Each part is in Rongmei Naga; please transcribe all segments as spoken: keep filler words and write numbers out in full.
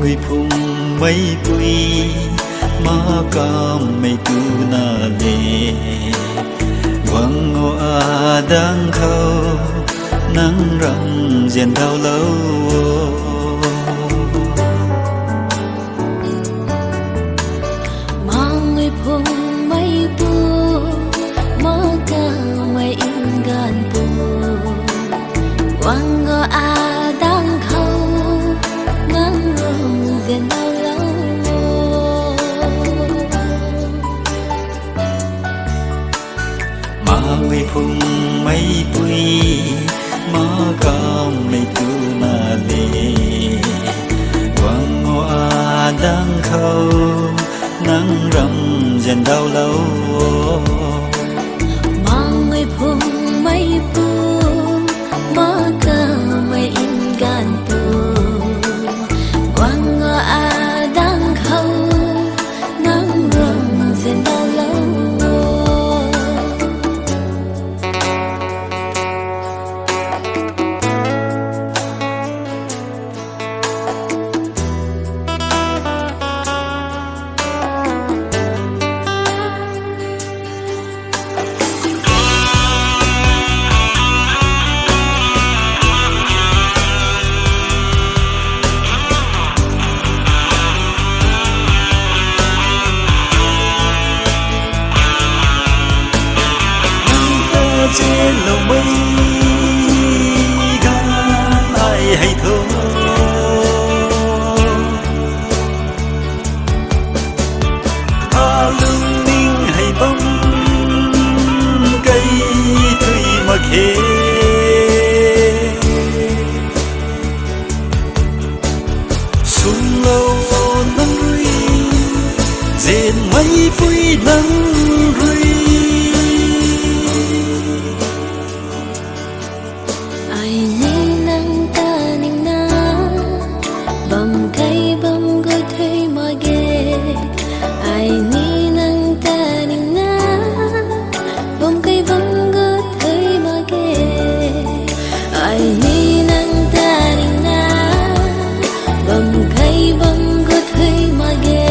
Mangui phung meipui, ma kammei tuna le, guang o adang khou, nang ram zian daulou o. Mangui phung meipui, ma kammei nganvpu, guang o adang khou, nang ram zian daulou o. Mangui phung meipui, ma kammei tuna le, guang o adang khou, nang ram zian daulou o. Mangui phung meipui, ma kammei nganvpu, guang o adang khou, nang ram zian daulou o. Nang ta zianloumei ganv ai hei tho, alungning hei bam kei thui mak khe. Swnlou o nang rui, zianmeipui nang rui. Ai ni nang ta ningna, bam kei bam gut thui mak ge. Ai ni nang ta ningna, bam kei bam gut thui mak ge. Ai ni nang ta ningna, bam kei bam gut thui mak ge.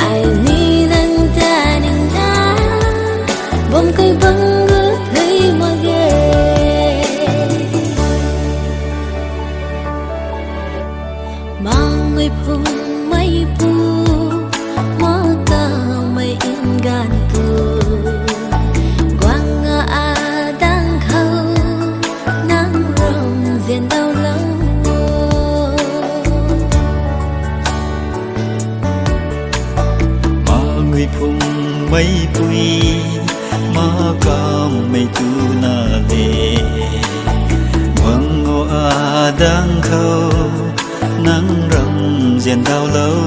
Ai ni nang ta ningna, bam kei bam gut thui mak ge. Mangui phung meipui, ma kammei nganvpu, guang o adang khou, nang ram zian daulou o. Mangui phung meipui, ma kammei tuna le, guang o adang khou, nang ram zian daulou